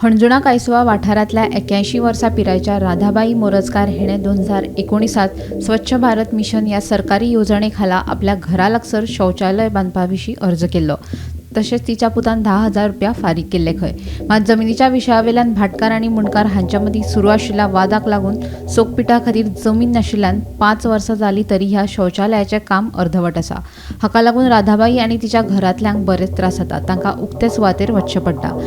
हणजुणा कायसुवा वाठारांतल्या 81 वर्सां पिरायेच्या राधाबाई मोरजकार हिणें 2019 स्वच्छ भारत मिशन ह्या सरकारी येवजणे खाला आपल्या घरा लागसर शौचालय बांदपा विशीं अर्ज केल्लो. तशेंच तिच्या पुतान 10,000 रुपया फारीक केल्ले खंय. मात जमिनीच्या विशयावेल्यान भाटकार आनी मुंडकार हांच्या मदीं सुरू आशिल्ल्या वादाक लागून सोकपिठा खातीर जमीन नाशिल्ल्यान 5 वर्सां जालीं तरी ह्या शौचालयाचें काम अर्दवट आसा. हाका लागून राधाबाई आनी तिच्या घरांतल्यांक बरेच त्रास जातात. तांकां उक्ते सुवातेर वचचें पडटा.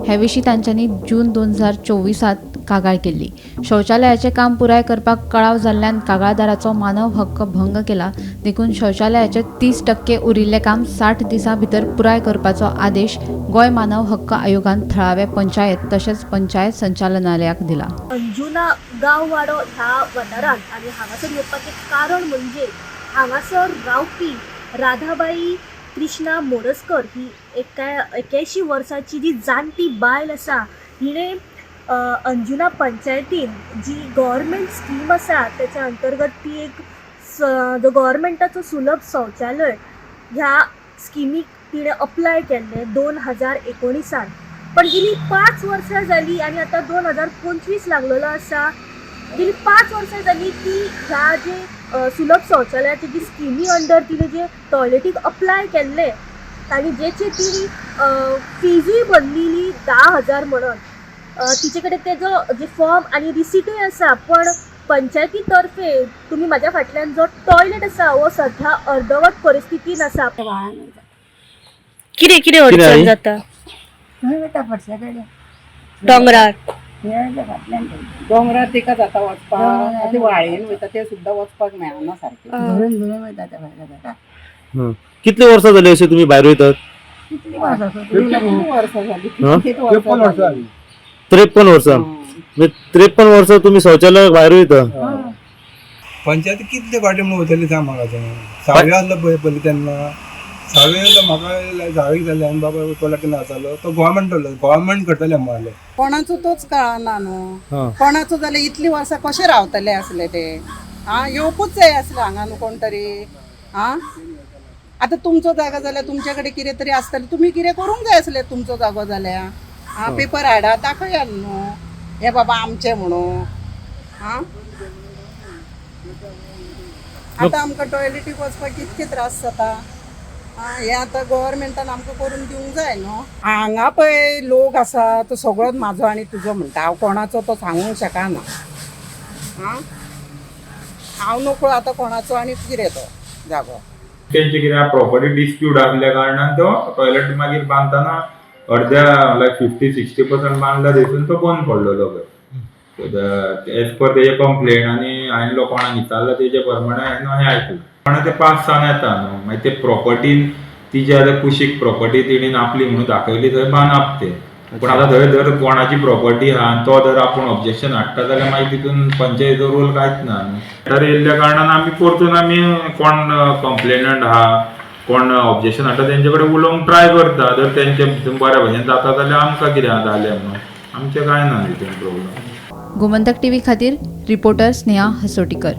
हे विशीं तांच्यांनी जून 2024 कागाळ केल्ली. शौचालयाचें काम पुराय करपाक कळाव जाल्ल्यान कागाळदाराचो मानव हक्क भंग केला. देखून शौचालयाचें 30% उरिल्लें काम 60 दिसां भितर पुराय करपाचो आदेश गोंय मानव हक्क आयोगान थळावे पंचायत तशेंच पंचायत संचालनालयाक दिला. अंजुना गांववाडो ह्या वाठारांत आनी हांगासर येवपाचें कारण म्हणजे हांगासर रावपी राधाबाई कृष्णा मोरजकर ही 81 वर्साची जी जाणटी बायल आसा, हिणें अंजुना पंचायतीन जी गव्हर्मेंट स्कीम आसा त्याच्या अंतर्गत ती एक जो गव्हर्मेंटाचो सुलभ शौचालय ह्या स्किमीक तिणें अप्लाय केल्लें 2019. पण गेली 5 वर्सां जाली आनी आतां 2025 लागलेलो आसा. गेली 5 वर्सां जाली ती ह्या जे सुलभ शौचालयाचे जी स्किमी अंडर तिणें जे टॉयलेटीक अप्लाय केल्लें आनी जेचे ती फिजूय भरलेली 10,000 म्हणून, तिचे कडेन तेजो जे फॉर्म आनी रिसिटूय आसा. पण पंचायती तर्फे तुमी म्हाज्या फाटल्यान जो टॉयलेट आसा हो सध्या अर्दवट परिस्थितीन आसा. कितें कितें अडचण जाता वता फडशा कडेन दोंगरार? दोंगरार तिका जाता वचपाक, ते व्हाळेन वयता ते सुद्दां वचपाक मेळना सारकें. भरून भरून वयता त्या भायल्या. कितली वर्सां जाली अशी तुमी भायर वयतात? कितली वर्सां? कितली वर्सां जाली? हा? कितली वर्सां जाली? 53 वर्सां. म्हणजे 53 वर्सां तुमी शौचालयाक भायर वयता. पंचायत कितले फाटी म्हणून वयतली सांग म्हाका तें. सावे आसलो पळय पयलीं तेन्ना, सावे आसलो म्हाका सावेक जालें आनी बाबा कोल्याक नाचालो तो गोवोरमेंट गोवोरमेंट करतले म्हणले. कोणाचो तोच कळना न्हू, कोणाचो जाल्यार इतली वर्सां कशें रावतले आसले ते? आं, येवपूच जाय आसले हांगा न्हू कोण तरी. आं, आतां तुमचो जागो जाल्यार तुमचे कडेन कितें तरी आसतलें, तुमी कितें करूंक जाय आसलें तुमचो जागो जाल्यार. आं, पेपर हाडा दाखयात न्हू हे बाबा आमचें म्हणून. आं, आतां आमकां टॉयलेटीक वचपाक कितके त्रास जाता. आं, हें आतां गोवोरमेंटान आमकां करून दिवंक जाय न्हू. हांगा पळय लोक आसा तो सगळोच म्हाजो आनी तुजो म्हणटा, हांव कोणाचो तो सांगूंक शकना. आं, हांव नकळो आतां कोणाचो आनी कितें तो जागो. तेंचे कितें प्रॉपर्टी डिस्प्यूट आसल्या कारणान तो टॉयलेट मागीर बांदतना अर्द्या लायक 50-60% बांदला, थंयसून तो बंद पडलेलो पळय. एज पर तेजे कंप्लेन आनी हांवें लोकांक विचारलां तेजे प्रमाणे हांवें हें आयकलां. पण ते पावसान येता न्हू, मागीर ते प्रॉपर्टीन तिजे आतां कुशीक प्रॉपर्टी तेणीन आपली म्हणून दाखयली थंय बांदप ते. पूण आतां थंय जर कोणाची प्रॉपर्टी आहा आनी तो जर आपूण ऑब्जेक्शन हाडटा जाल्यार मागीर तितून पंचायतीचो रोल कांयच ना न्हू. तर येयल्ल्या कारणान आमी परतून आमी कोण कंप्लेनंट आहा, कोण ऑब्जेक्शन हाडटा तेंचे कडेन उलोवंक ट्राय करता. जर तेंचे भितून बऱ्या भशेन जाता जाल्यार आमकां कितें जालें म्हणून आमचें कांय ना तितून प्रॉब्लम. गोमंतक टीव्ही खातीर रिपोर्टर स्नेहा हसोटीकर.